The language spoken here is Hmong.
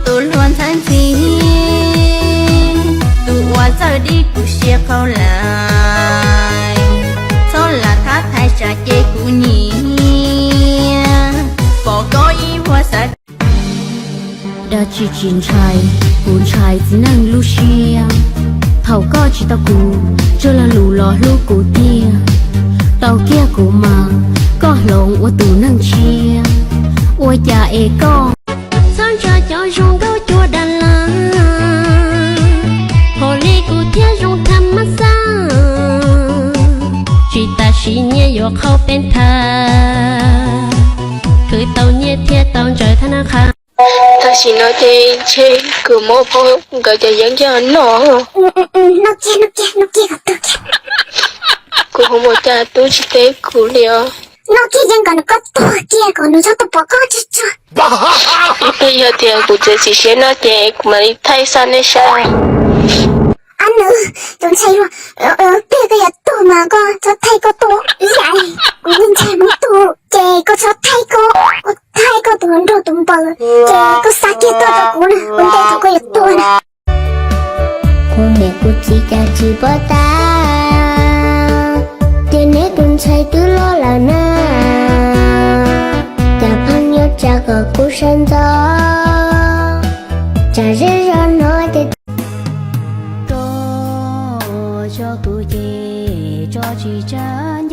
Tus hluas ntxhawb ntxhi, tus uas txawj dib kuv siab qhau lawm, txhob lam thab thaiv tsam ces kuv nyiam pom koj ib vuag xav. Dab tsi tsis ntshai, kuv ntshai txiv neej lub siab. Thaum koj tsis tau kuv, tsuas lag lus los hlub kuv tiag. Tau kiag kuv mas, koj hloov ua tus neeg tshiab. Ua cas es koj txhob ntshai cov zoo nkauj cuag Dab Las, hos li kuv thiab zoo tham mab xaj, tsis tas sim nyiaj yuav qhau peb tha, khwv tau nyiaj thiaj tau ntsaws thab nab qha. Tam sim no ces ntshe kuv muab phob nkawd cov yeeb coj noj. Kuv ho mus cas tub tsis teb kuv li os. Noj kiag yeeb kom nws koj tuag kiag kom nws txhob tau pom koj tsuag tsuag. Twb yog tias kuv txiav txim siab no ces kuv mam li thaij xa nej saib. Ab nws, tus ntxhais hluas, twb yog koj yuav tuag mas koj txhob thaij koj tuag ib yam li kuv ntxhais hluas tuag ces koj txhob thaij koj, koj thaij koj tus nraug tus npaws ces koj xa kiag tuaj rau kuv na, ua ntej thaum koj yuav tuag na. Kuv niam kuv txiv cas tsis paub tas, ces neb tus ntxhais twb loj lawm na, cas pheej yuav tsa kom kuv sawv ntxov, tsam zej zog no ces tso, tso kuv ces tso tsis tsag.